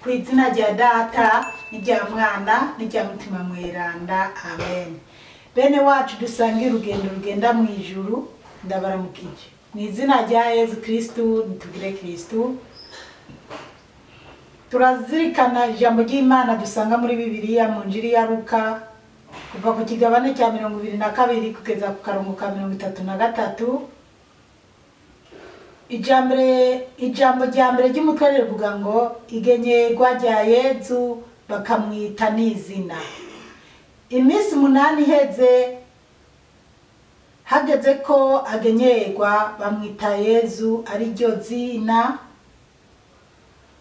Ku izina rya Data n'irya Mwana n'irya Mutima Mweranda, amen. Bene wacu dusangira urugendo rugenda mu ijuru, ndabaramukije mu izina rya Yezu Kristu. Nitugire Kristu. Turazirikana ijambo ry'Imana dusanga muri Bibiliya mu Njiri ya Luka, kuva ku kigabane cya 22 kugeza ku karongo ka 33. Ijambo rya mbere ry'umutwe rivuga ngo igenyerwa rya Yezu bakamwita n'izina. Iminsi 8 iheze, hageze ko agenyerwa, bamwita Yezu, ariryo zina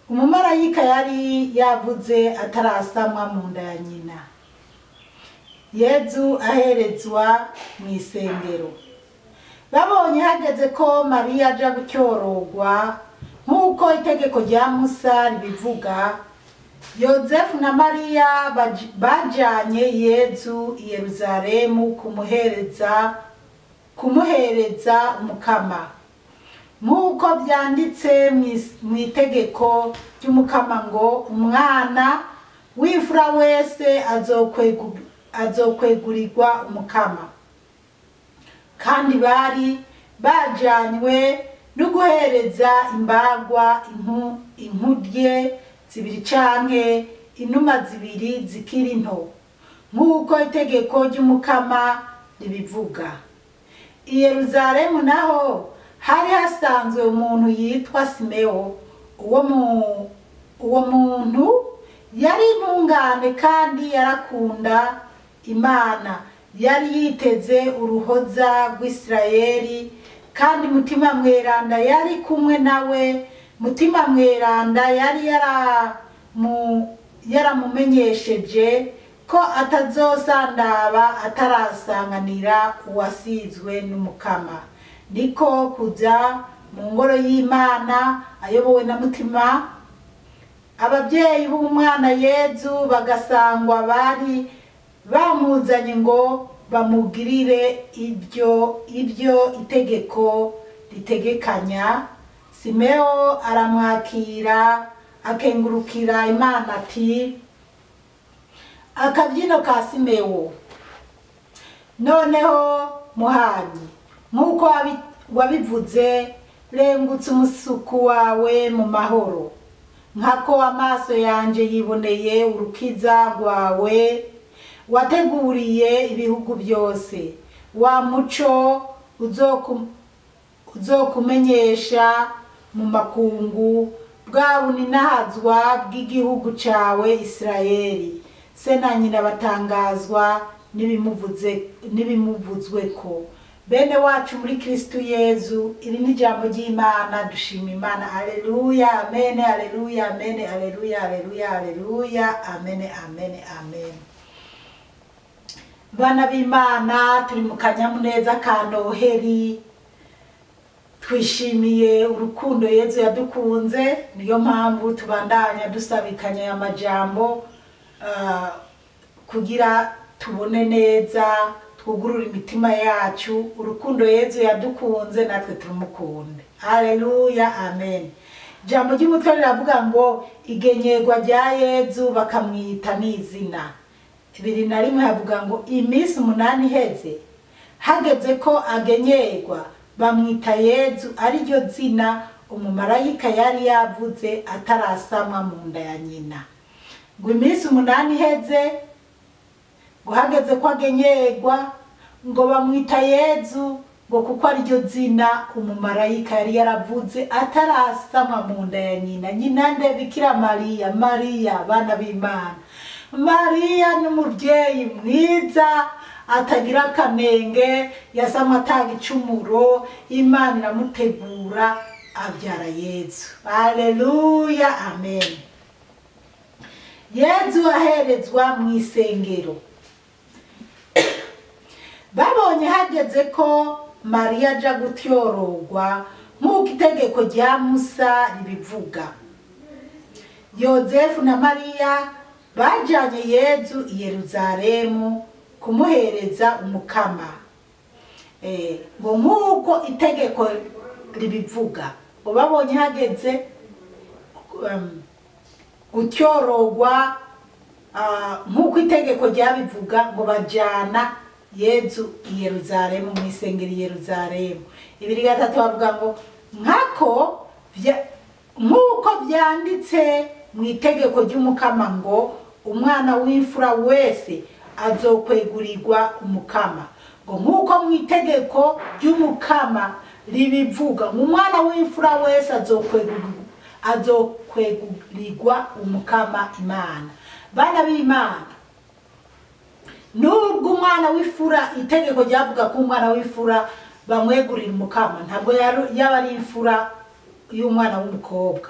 umumarayika yari yavuze atarasamwa mu nda ya nyina. Yezu aherezwa mu isengero. Babonye hageze ko Mariya aja gucyorogwa nk'uko itegeko rya Musa ribivuga, Yozefu na Mariya bajanye Yezu i Yeruzalemu kumuhereza Umukama, nk'uko byanditse mu itegeko ry'Umukama ngo umwana w'imfura wese azokwegurirwa Umukama. Kandi bari bajanywe no guhereza imbagwa inkudye zibiri canke inuma zibiri zikiri nto, nk'uko itegeko ry'Umukama ribivuga. I Yeruzalemu naho hari hasanzwe umuntu yitwa Simeo. Uwo muntu yari intungane kandi yarakunda Imana, yari yiteze uruhoza rw'Isirayeli, kandi Mutima Mweranda yari kumwe nawe. Mutima Mweranda yari yaramumenyesheje ko atazosandaba atarasanganira uwasizwe n'Umukama. Niko kuja mu ngoro y'Imana ayobowe na Mutima. Ababyeyi b'umwana Yezu bagasangwa bari bamuzanye ngo bamugirire ibyo itegeko ritegekanya. Simeo aramwakira, akengurukira Imana ati: akabyino ka Simeo. Noneho muhanyi, nk'uko wabivuze, rengutse umusuku wawe mu mahoro, nkako amaso yanje yiboneye urukiza rwawe wateguriye ibihugu byose, wa muco uzokumenyesha mu makungu, bwa buninahazwa bw'igihugu cawe Isirayeli. Se na nyina batangazwa n'ibimuvuzweko. Bene wacu muri Kristu Yezu, iri ni ijambo ry'Imana. Dushima Imana. Aleluya, amen, aleluya, amen, aleluya, aleluya, aleluya, amen, amen, amen. Bana b'Imana, turi mu kanyamuneza ka Noheri. Twishimiye urukundo Yezu yadukunze, niyo mpamvu tubandanya dusabikanya aya majambo kugira tubone neza, twugurure imitima yacu. Urukundo Yezu yadukunze natwe turumukunde. Haleluya, amen. Ijambo ry'umutwe riravuga ngo igenyerwa rya Yezu bakamwita n'izina. 21 havuga ngo iminsi 8 iheze, hageze ko agenyerwa, bamwita Yezu, ariryo zina umumarayika yari yavuze atarasamwa mu nda ya nyina. Ngo iminsi 8 iheze, ngo hageze ko agenyerwa, ngo bamwita Yezu, ngo kuko ariryo zina umumarayika yari yaravuze atarasamwa mu nda ya nyina. Nyina nde? Bikira Mariya. Mariya, bana b'Imana, Mariya n'umubyeyi mwiza atagira akanenge, yasamwe atanga icumuro, Imana iramutegura abyara Yezu. Haleluya, amen. Yezu aherezwa mu isengero. Babonye hageze ko Mariya aja gutyorogwa nk'uko itegeko rya Musa ribivuga, Yozefu na Mariya bajanye Yezu i Yeruzalemu kumuhereza Umukama, ngo nk'uko itegeko ribivuga. Ngo babonye hageze gutyorogwa nk'uko itegeko ryabivuga, ngo bajana Yezu i Yeruzalemu, mu isengero i Yeruzalemu. 2:3 bavuga ngo nkako nk'uko vyanditse mu itegeko ry'Umukama ngo umwana w'imfura wese azokwegurirwa Umukama. Ngo nk'uko mu itegeko ry'Umukama ribivuga, umwana w'imfura wese azokwegurirwa Umukama Imana. Bana b'Imana, nubwo umwana w'imfura, itegeko ryavuga ko umwana w'imfura bamwegurira Umukama, ntabwo yaba ari imfura y'umwana w'umukobwa,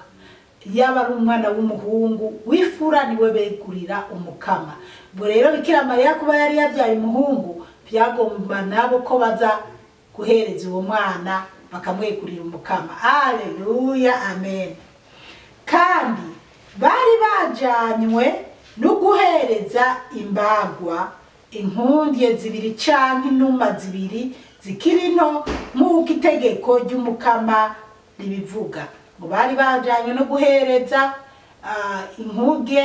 yaba ari umwana w'umuhungu w'imfura niwe begurira Umukama. Ubwo rero Bikira Mariya kuba yari yabyaye umuhungu, byagomba nabo ko baza guhereza uwo mwana bakamwegurira Umukama. Haleluya, amen. Kandi bari bajanywe no guhereza imbagwa inkundye zibiri canke inuma zibiri zikiri nto, nk'uko itegeko ry'Umukama ribivuga. Ngo bari bajanywe no guhereza inkuge,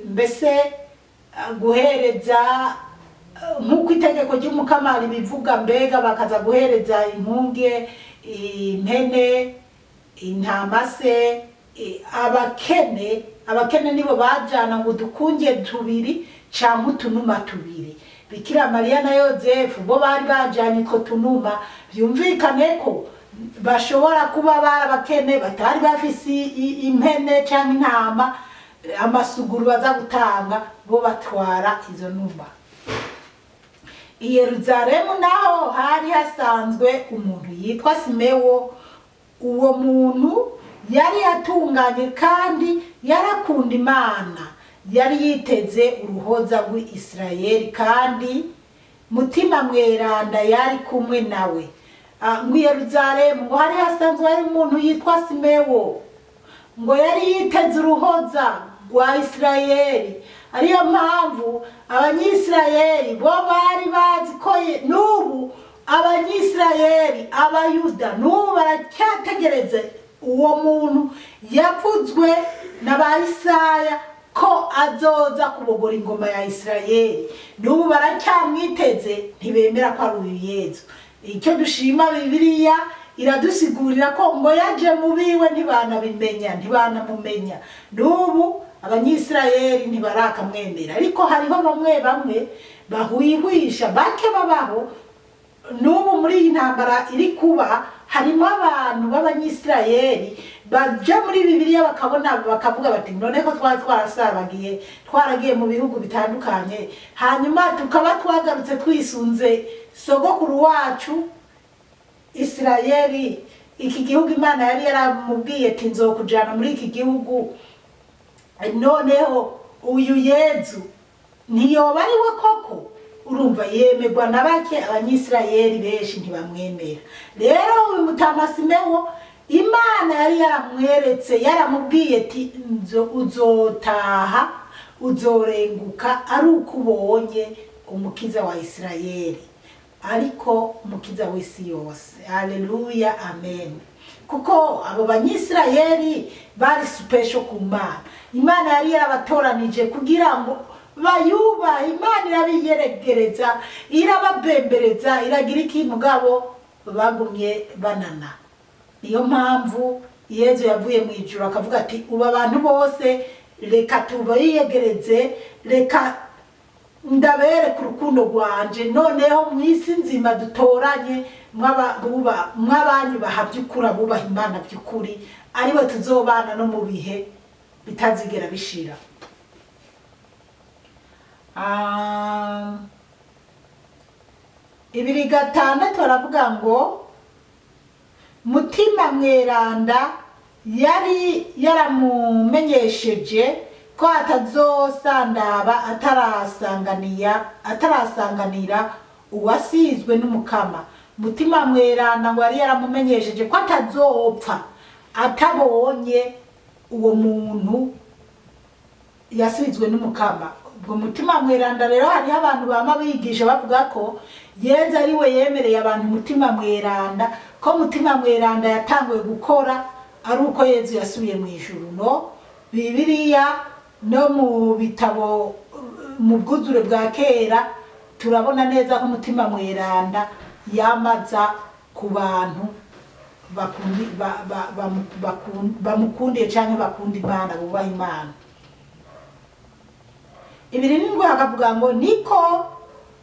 mbese guhereza nk'uko itegeko ry'Umukama ribivuga, mbega bakaza guhereza inkunge, impene, intama se, abakene. Abakene nibo bajana ngo udukunge tubiri canke utunuma tubiri. Bikira Mariya na Yozefu bo bari bajanye utwo tunuma, byumvikane ko bashobora kuba bari abakene batari bafise impene canke intama, amasuguru baza gutanga, bo batwara izo numa. I Yeruzalemu naho hari hasanzwe umuntu yitwa Simewo. Uwo muntu yari yatunganye kandi yarakunda Imana, yari yiteze uruhoza rw'Isirayeli, kandi Mutima Mweranda yari kumwe nawe. Ngo i Yeruzalemu ngo hari hasanzwe hari umuntu yitwa Simewo, ngo yari yiteze uruhoza rwa Isirayeli. Ariyo mpamvu Abanyisirayeli bo bari bazi ko n'ubu Abanyisirayeli, Abayuda n'ubu baracyategereza uwo muntu yavuzwe na ba Isaya ko azoza kubogora ingoma ya Isirayeli. N'ubu baracyamwiteze, ntibemera ko ari uyu Yezu. Icyo dushima, Bibiliya iradusigurira ko ngo yaje mu biwe ntibanabimenya, ntibanamumenya. N'ubu Abanyisirayeli ntibarakamwemera, ariko hariho bamwe bamwe bahwihwisha, bake babaho. N'ubu muri iyi ntambara iri kuba harimo abantu b'Abanyisirayeli baja muri Bibiliya bakabona, bakavuga bati none ko twari twarasabagiye, twaragiye mu bihugu bitandukanye, hanyuma tukaba twagarutse twisunze sogokuru wacu Isirayeli, iki gihugu Imana yari yaramubwiye ati nzokujana muri iki gihugu, noneho uyu Yezu ntiyoba ari we koko? Urumva yemerwa na bake, Abanyisirayeli benshi ntibamwemera. Rero uyu mutama Simewo, Imana yari yaramweretse, yaramubwiye ati uzotaha, uzorenguka ari uko ubonye umukiza wa Isirayeli, ariko umukiza w'isi yose. Haleluya, amen. Kuko abo Banyisirayeli bari special ku Mana. Imana yari yarabatoranije kugira ngo bayubahe. Imana irabiyeregereza, irababembereza, iragira iki, mugabo bagumye banana. Niyo mpamvu Yezu yavuye mu ijuru akavuga ati ubu abantu bose reka tubiyegereze, reka ndabereke urukundo rwanje, noneho mu isi nzima dutoranye mw'abanyubaha by'ukuri, abubaha Imana by'ukuri, ariwe tuzobana no mu bihe bitazigera bishira. 2:6 baravuga ngo Mutima Mweranda yari yaramumenyesheje ko atazosandaba atarasanganira uwasizwe n'Umukama. Mutima Mweranda ngo yari yaramumenyesheje ko atazopfa atabonye uwo muntu yasizwe n'Umukama. Ubwo Mutima Mweranda rero hariho abantu bama bigisha bavuga ko Yezu ari we yemereye abantu Mutima Mweranda, ko Mutima Mweranda yatanguye gukora ari uko Yezu yasubiye mu ijuru. No Bibiliya No mu bitabo mu bwuzure bwa kera turabona neza ko Mutima Mweranda yamaza ku bantu bamukundiye canke bakunda Imana, bubaha Imana. 27 akavuga ngo niko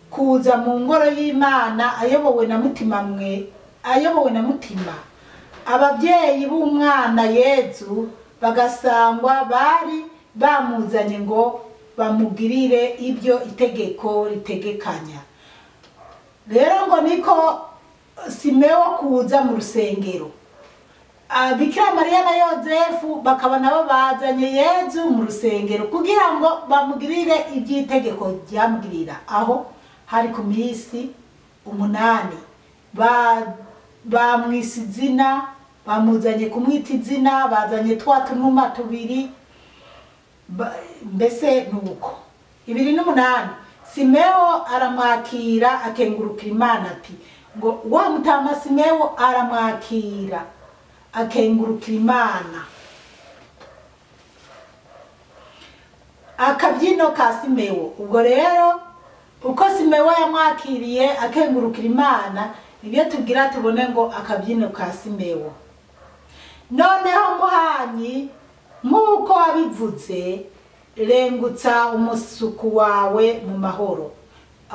kuza mu ngoro y'Imana ayobowe na Mutima mwe, ayobowe na Mutima. Ababyeyi b'umwana Yezu bagasangwa bari bamuzanye ngo bamugirire ibyo itegeko ritegekanya. Rero ngo niko Simeo kuza mu rusengero, Bikira Mariya na Yozefu bakaba nabo bazanye Yezu mu rusengero kugira ngo bamugirire iby'itegeko ryamugirira. Aho hari ku minsi 8 bamwise izina, bamuzanye kumwita izina, bazanye twa tunuma tubiri, mbese nuko. 28 Simeo aramwakira akengurukira Imana ati, ngo wa mutama Simeo aramwakira akengurukira Imana. Akabyino ka Simeo. Ubwo rero uko Simeo yamwakiriye akengurukira Imana, nibyo tubwira tubone ngo akabyino ka Simeo. Noneho muhanyi nk'uko wabivuze, rengutsa umusuku wawe mu mahoro.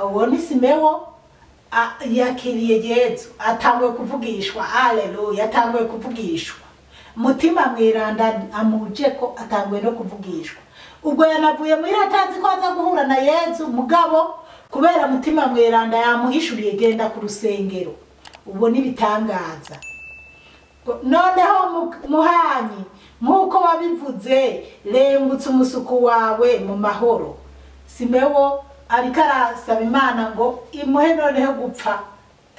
Uwo ni Simeo yakiriye Yezu, atanguye kuvugishwa. Haleluya, atanguye kuvugishwa. Mutima Mweranda amuje ko atanguye no kuvugishwa. Ubwo yanavuye muhira atazi ko aza guhura na Yezu, mugabo kubera Mutima Mweranda yamuhishuriye genda ku rusengero. Ubwo nibitangaza. Noneho muhanyi nk'uko wabivuze, rengutse umusuku wawe mu mahoro. Simeo ariko arasaba Imana ngo imuhe noneho gupfa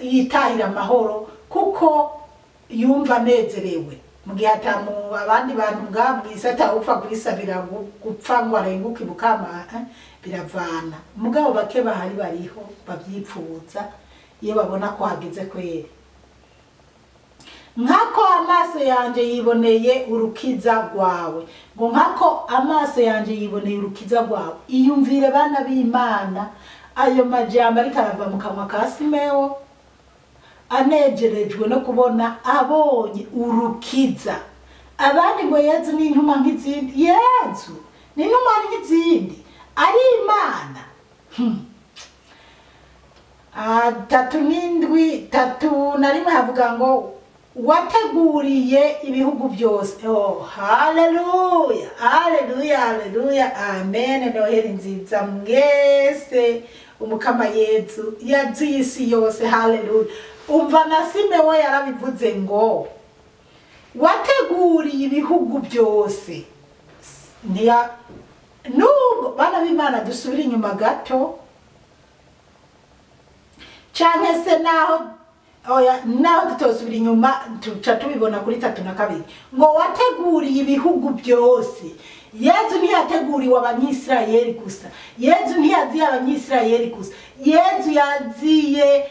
yitahira amahoro, kuko yumva anezerewe. Mu gihe atamu abandi bantu bwamwise atawupfa kwisabira gupfa ngo arenguke ibukama, biravana. Mugabo bake bahari bariho bavyipfuza iyo babona ko hageze kweri. Nkako amaso yanje yiboneye urukiza rwawe, ngo nkako amaso yanje yiboneye urukiza rwawe. Iyumvire bana b'Imana ayo majambo ariko arava mu kanwa ka Simeo, anejerejwe no kubona abonye urukiza. Abandi ngo Yezu ni intumwa nk'izindi. Yezu ni intumwa nk'izindi, ari Imana. 37 31 havuga ngo wateguriye ibihugu byose. Oh, haleluya, haleluya, haleluya, amen. Noheli nziza mwese. Umukama Yezu yaziye isi yose. Haleluya. Umva na Simeo yarabivuze ngo wateguriye ibihugu byose. Nubwo bana b'Imana dusubira inyuma gato, canke se naho oya naho tutosubira inyuma tuca tubibona kuri 32 ngo wateguriye ibihugu byose. Yezu ntiyateguriwe abanyisirayeli gusa, Yezu ntiyaziye abanyisirayeli gusa, Yezu yaziye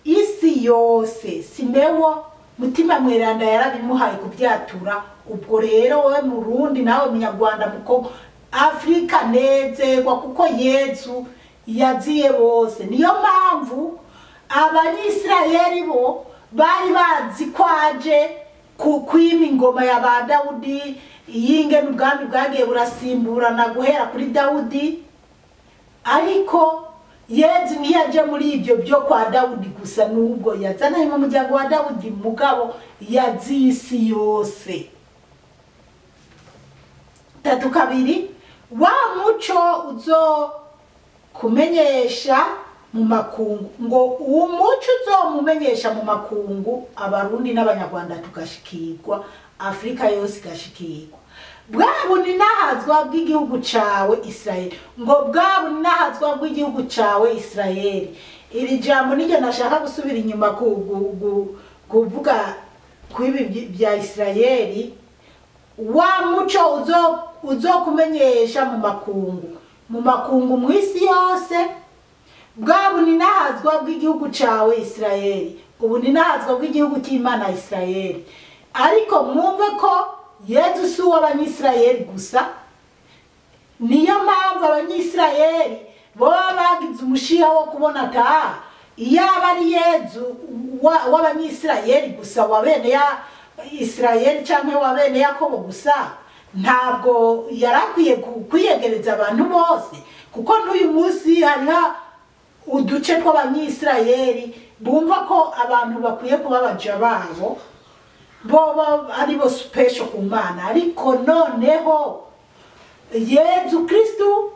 isi yose. Simeo Mutima Mweranda yarabimuhaye kubyatura. Ubwo rero wowe Murundi nawe Munyarwanda muko Afrika nezerwa kuko Yezu yaziye bose. Niyo mpamvu abanyisirayeli bo bari bazi ko aje kwima ingoma ya ba Dawudi, yinge n'ubwami bwagiye burasimburana guhera kuri Dawudi. Ariko Yezu ntiyaje muri ibyo byo kwa Dawudi gusa, nubwo yazana mu muryango wa Dawudi, mugabo yaziye isi yose. 32 wa muco uzo kumenyesha mu makungu, ngo umuco uzomumenyesha mu makungu, Abarundi n'Abanyarwanda tugashikirwa, Afrika yose igashikirwa. Bwa buninahazwa bw'igihugu cawe Israeli, ngo bwa buninahazwa bw'igihugu cawe Israeli. Iri jambo niryo nashaka gusubira inyuma kuvuga kwibi bya Israeli. Wa muco uzokumenyesha mu makungu, mu makungu mw'isi yose, bwa buninahazwa bw'igihugu cawe Israeli, ubuninahazwa bw'igihugu cy'Imana Israeli. Ariko mwumve ko Yezu si uw'abanyisirayeli gusa, Niyo mpamvu Abanyisirayeli boba bagize umushiha wo kubona ata iyaba ari Yezu w'Abanyisirayeli gusa, wa bene ya Isirayeli cyangwa wa bene Yakobo gusa, ntabwo yarakwiye kwiyegereza abantu bose, kuko n'uyu munsi hariho uduce tw'Abanyisirayeli bumva ko abantu bakwiye kuba abaja babo, boba ari bo special ku Mana. Ariko noneho Yezu Kristu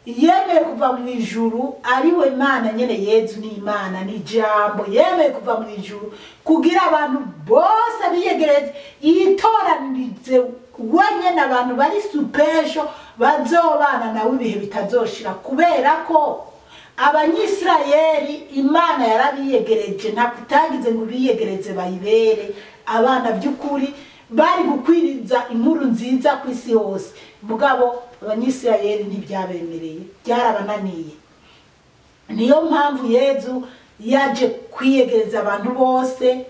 yemeye kuva mu ijuru, ari we Mana nyene. Yezu ni Imana, ni Ijambo, yemeye kuva mu ijuru kugira abantu bose biyegereze, yitoranirize wenyene abantu bari special bazobana nawe ibihe bitazoshira. Kubera ko Abanyisirayeli Imana yarabiyegereje, ntabwo itagize ngo biyegereze bayibere abana by'ukuri bari gukwiriza inkuru nziza ku isi hose. Mugabo Abanyisirayeli ntibyabemereye, byarabananiye. Niyo mpamvu Yezu yaje kwiyegereza abantu bose,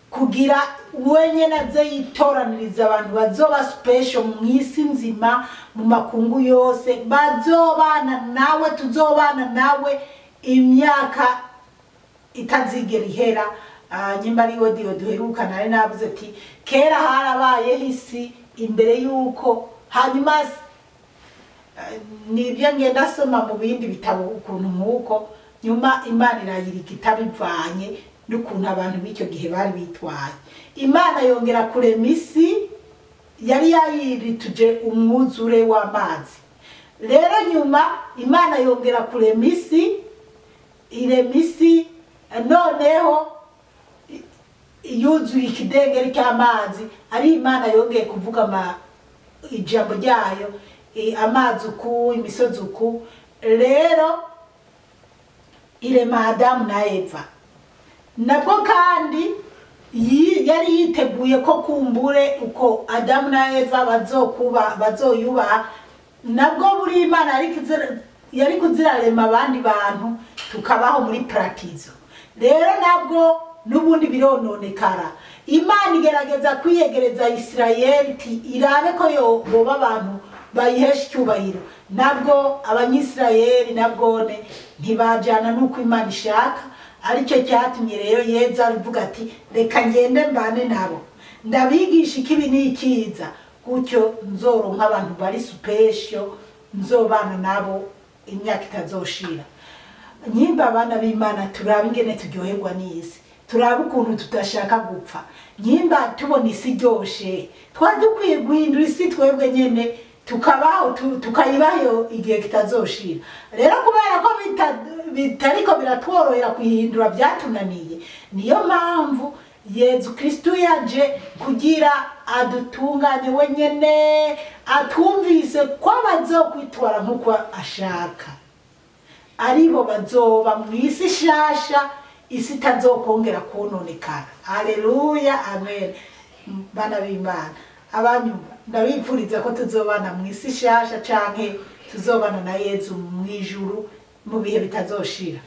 kugira wenyene aze yitoraniriza abantu bazoba special mu isi nzima, mu makungu yose, bazobana nawe, tuzobana nawe imyaka itazigera ihera. Nyimba ari audio duheruka nari navuze ati kera harabayeho isi imbere yuko, hanyuma nibyo ngenda soma mu bindi bitabo ukuntu nkuko nyuma Imana irayirika itabivanye n'ukuntu abantu b'icyo gihe bari bitwaye. Imana yongera kurema isi yari yayirituje umwuzure w'amazi. Rero nyuma Imana yongera kurema isi, irema isi noneho yuzuye ikidengeri cy'amazi. Ari Imana yongeye kuvuga ijambo ryayo, amazi uku, imisozi uku. Rero irema Adamu na Eva. Nabwo kandi yari yiteguye ko kumbure uko Adamu na Eva bazokuba bazoyubaha. Nabwo buri Imana yari kuzirarema abandi bantu tukabaho muri paradizo. Rero nabwo nubundi birononekara. Imana igerageza kwiyegereza Isirayeli irabe ko yo boba abantu bayihesha icyubahiro. Nabwo Abanyisirayeli nabwone ntibajana nuko Imana ishaka. Aricyo cyatumye rero Yezu avuga ati reka ngende mbane nabo, ndabigisha ikibi n'ikiza, gutyo nzoronka abantu bari special, nzobana nabo imyaka itazoshira. Nyimba abana b'Imana turabe ingene turyoherwa n'isi, turabe ukuntu tudashaka gupfa. Nyimba tubona isi iryoshe, twari dukwiye guhindura isi twebwe nyene, tukabaho tukayibaho igihe kitazoshira. Rero kubera ko bitariko biratworohera kuyihindura byatunaniye, niyo mpamvu Yezu Kristu yaje kugira adutunganye wenyene, atwumvise ko bazokwitwara nk'uko ashaka, aribo bazoba mu isi shasha, isi itazokongera kononekara. Haleluya, amen. Bana b'Imana, abanyumva ndabipfuriza ko tuzobana mu isi shasha, canke tuzobana na Yezu mu ijuru mu bihe bitazoshira.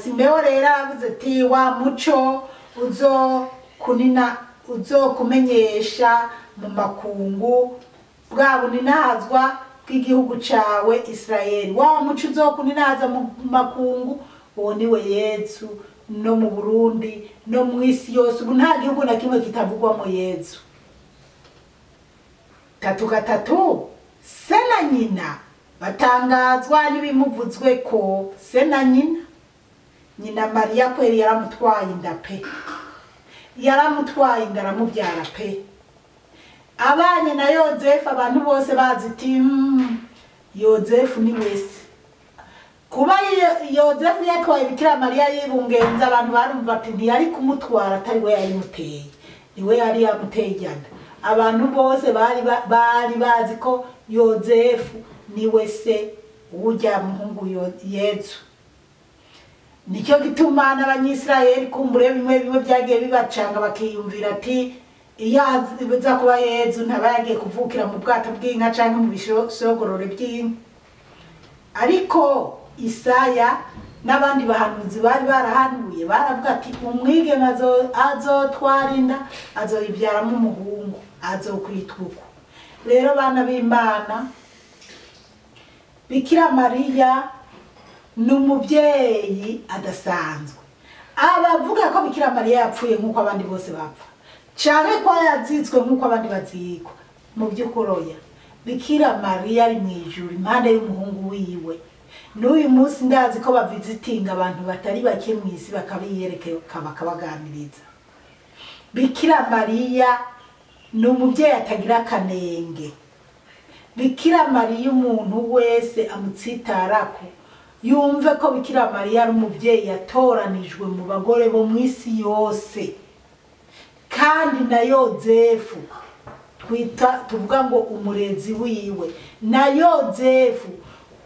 Simeo rero aravuze ati wa muco uzokunina uzokumenyesha mu makungu bwa buninahazwa bw'igihugu cawe Isirayeli. Wa muco uzokuninahaza mu makungu, uwo niwe Yezu, no mu Burundi no mu isi yose. Ubu nta gihugu na kimwe kitavugwamo Yezu. 3:3 se na nyina batangazwa n'ibimuvuzwe ko. Se na nyina, nyina Mariya kweri yaramutwaye inda pe, yaramutwaye inda aramubyara pe. Abanye na Yozefu abantu bose bazi ati Yozefu ni wese. Kuba Yozefu yatwaye Bikira Mariya yibungenza, abantu barumva ati ntiyari kumutwara atari we yayimuteye, niwe yari yamuteye ijyana. Abantu bose bari bazi ko Yozefu niwe se w'ujya muhungu Yezu. Nicyo gituma n'Abanyisirayeli kumbure bimwe bimwe byagiye bibacanga, bakiyumvira ati iyo aza kuba Yezu ntaba yagiye kuvukira mu bwato bw'inka canke mu bisogorore by'inka. Ariko Isaya n'abandi bahanuzi bari barahanuye baravuga ati umwigeme azotwara inda azoyibyaramo umuhungu azokwitwa uku. Rero bana b'Imana, Bikira Mariya ni umubyeyi adasanzwe. Abavuga ko Bikira Mariya yapfuye nk'uko abandi bose bapfa, canke ko yazitswe nk'uko abandi bazikwa, mu by'ukuri oya. Bikira Mariya ari mu ijuru impande y'umuhungu wiwe. N'uyu munsi ndazi ko bavizitinga abantu batari bake mu isi, bakabiyereka, bakabaganiriza. Bikira Mariya ni umubyeyi atagira akanenge. Bikira Mariya umuntu wese amutsitarako yumve ko Bikira Mariya ari umubyeyi yatoranijwe mu bagore bo mu isi yose. Kandi na Yozefu twita tuvuga ngo umurezi wiwe, na Yozefu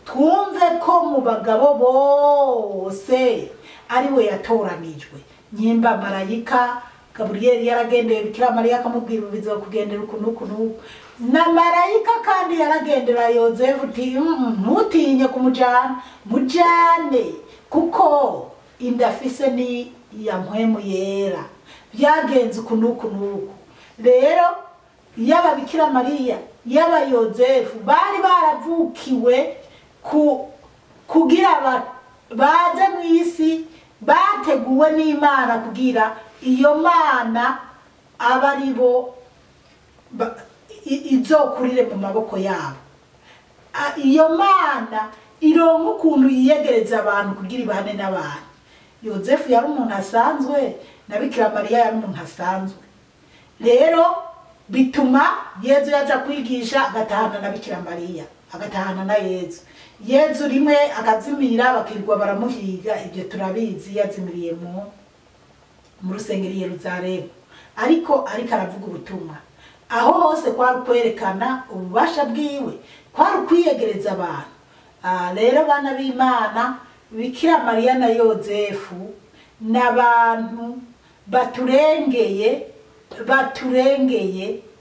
twumve ko mu bagabo bose ari we yatoranijwe. Nyimba marayika Gaburiyeli yaragendeye Bikira Mariya akamubwira bizokugendera uku n'uku n'uku, na marayika kandi yaragendera Yozefu uti ntutinye kumujana, mujane kuko inda afise ni iya mpwemu yera, byagenze uku n'uku n'uku. Rero yaba Bikira Mariya yaba Yozefu bari baravukiwe kugira baze mu isi, bateguwe n'Imana kugira iyo Mana aba ari bo izokurire mu maboko yabo. Iyo Mana ironka ukuntu yiyegereza abantu kugira ibane n'abantu. Yozefu yari umuntu asanzwe, na Bikira Mariya yari umuntu asanzwe. Rero bituma Yezu yaza kwigisha agatahana na Bikira Mariya, agatahana na Yezu. Yezu rimwe akazimira bakirwa baramuhiga, ibyo turabizi, yazimiriye mu rusengero i Yerusalemu. Ariko aravuga ubutumwa. Aho hose kwari kwerekana ububasha bwiwe, kwari kwiyegereza abantu. Rero bana b'Imana, Bikira Mariya na Yozefu n'abantu baturengeye,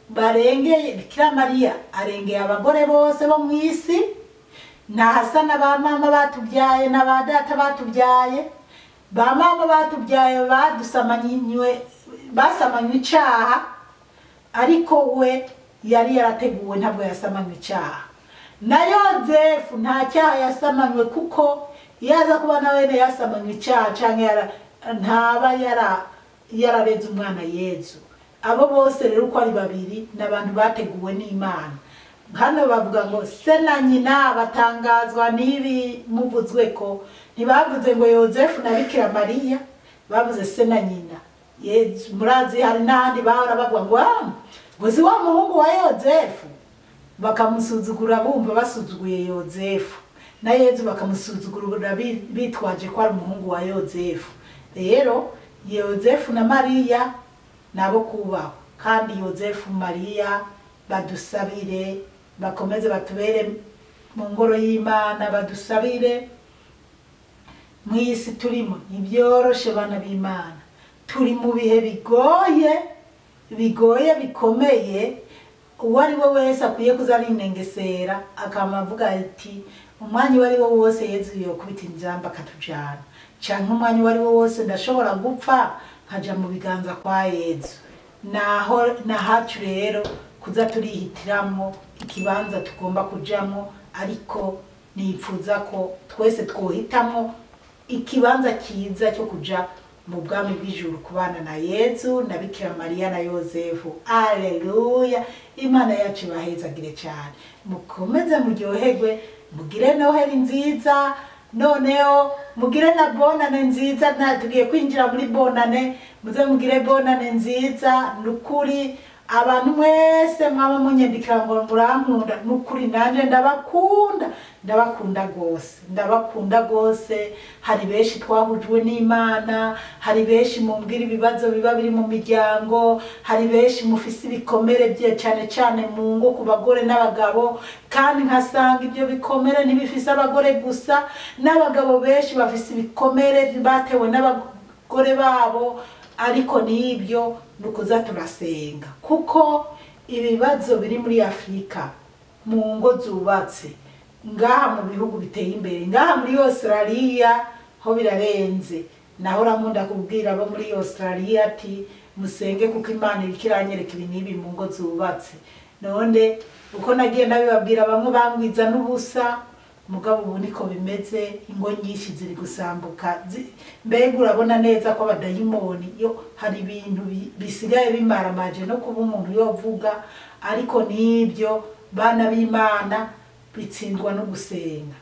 barengeye. Bikira Mariya arengeye abagore bose bo mu isi, ntahasa na ba mama batubyaye na ba data batubyaye. Ba mama batubyaye badusamanywe, basamanywe icaha, ariko we yari yarateguwe ntabwo yasamanywe icaha. Na Yozefu nta cyaha yasamanywe, kuko yaza kuba na wene yasamanywe icaha canke ntaba yarareze umwana Yezu. Abo bose rero uko ari babiri n'abantu bateguwe n'Imana. Hano bavuga ngo se na nyina batangazwa n'ibi muvuzwe ko, ntibavuze ngo Yozefu na Bikira Mariya, bavuze se na nyina. Yezu murazi hari n'ahandi bahora bavuga ngo ngo si wa muhungu wa Yozefu, bakamusuzugura bumva basuzuguye Yozefu, na Yezu bakamusuzugura bitwaje ko ari umuhungu wa Yozefu. Rero Yozefu na Mariya nabo kubaho, kandi Yozefu Mariya badusabire, bakomeze batubere mu ngoro y'Imana, badusabire mu isi turimo. Ntibyoroshe bana b'Imana, turi mu bihe bigoye bikomeye. Uwo ari we wese akwiye kuza arinengesera akama avuga ati umwanya uwo ari wo wose Yezu yokubita injamba akatujana, canke umwanya uwo ari wo wose ndashobora gupfa nkaja mu biganza kwa Yezu. Naho nahacu rero kuza turihitiramwo ikibanza tugomba kujamwo, ariko nipfuza ko twese twohitamwo ikibanza kiza cyo kuja mu bwami bw'ijuru kubana na Yezu na Bikira Mariya na Yozefu. Alleluya! Imana yacu ibahezagire cyane, mukomeze muryoherwe, mugire Noheli nziza, noneho mugire na bonane nziza. Tugiye kwinjira muri bonane, muze mugire bonane nziza. Nukuri abantu mwese mwaba munyandikira ngo murankunda, nukuri nanje ndabakunda, ndabakunda gose, ndabakunda gose. Hari benshi twahujwe n'Imana, hari benshi mumbwira ibibazo biba biri mu miryango, hari benshi mufise ibikomere bye cyane cyane mu ngo ku bagore n'abagabo, kandi nkasanga ibyo bikomere ntibifise abagore gusa, n'abagabo benshi bafise ibikomere batewe n'abagore babo. Ariko nibyo nukuza turasenga, kuko ibibazo biri muri Afrika mu ngo zubatse ngaha mu bihugu biteye imbere, ngaha muri Australia ho birarenze. Naho ramunda kubwira abo muri Australia ati musenge kuko Imana iriko iranyereka ibi n'ibi mu ngo zubatse. None uko nagiye ndabibabwira, bamwe bangwiza n'ubusa, mugabo ubu niko bimeze. Ingo nyinshi ziri gusambuka. Mbega urabona neza ko abadayimoni yo hari ibintu bisigaye bimaramaje no kuba umuntu yovuga. Ariko n'ibyo, bana b'Imana, bitsindwa no gusenga.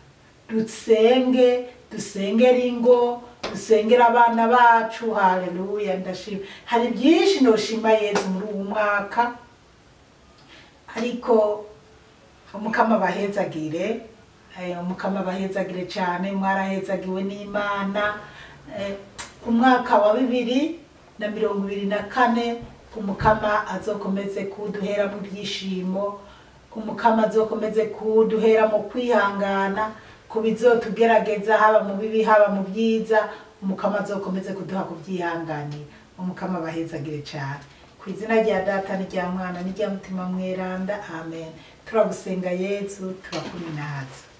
Dusenge, dusengere ingo, dusengere abana bacu. Haleluya, ndashima. Hari byinshi noshima Yezu muri uwu mwaka, ariko Umukama bahezagire. Umukama bahezagire cyane. Mwarahezagiwe n'Imana. Umwaka wa 2024, Umukama azokomeze kuduhera mu byishimo, Umukama azokomeze kuduhera mu kwihangana ku bizotugerageza, haba mu bibi, haba mu byiza. Umukama azokomeze kuduha kubyihanganira. Umukama bahezagire cyane. Ku izina rya Data n'irya Mwana n'irya Mutima Mweranda, amen. Turagusenga Yezu, turakuminaza.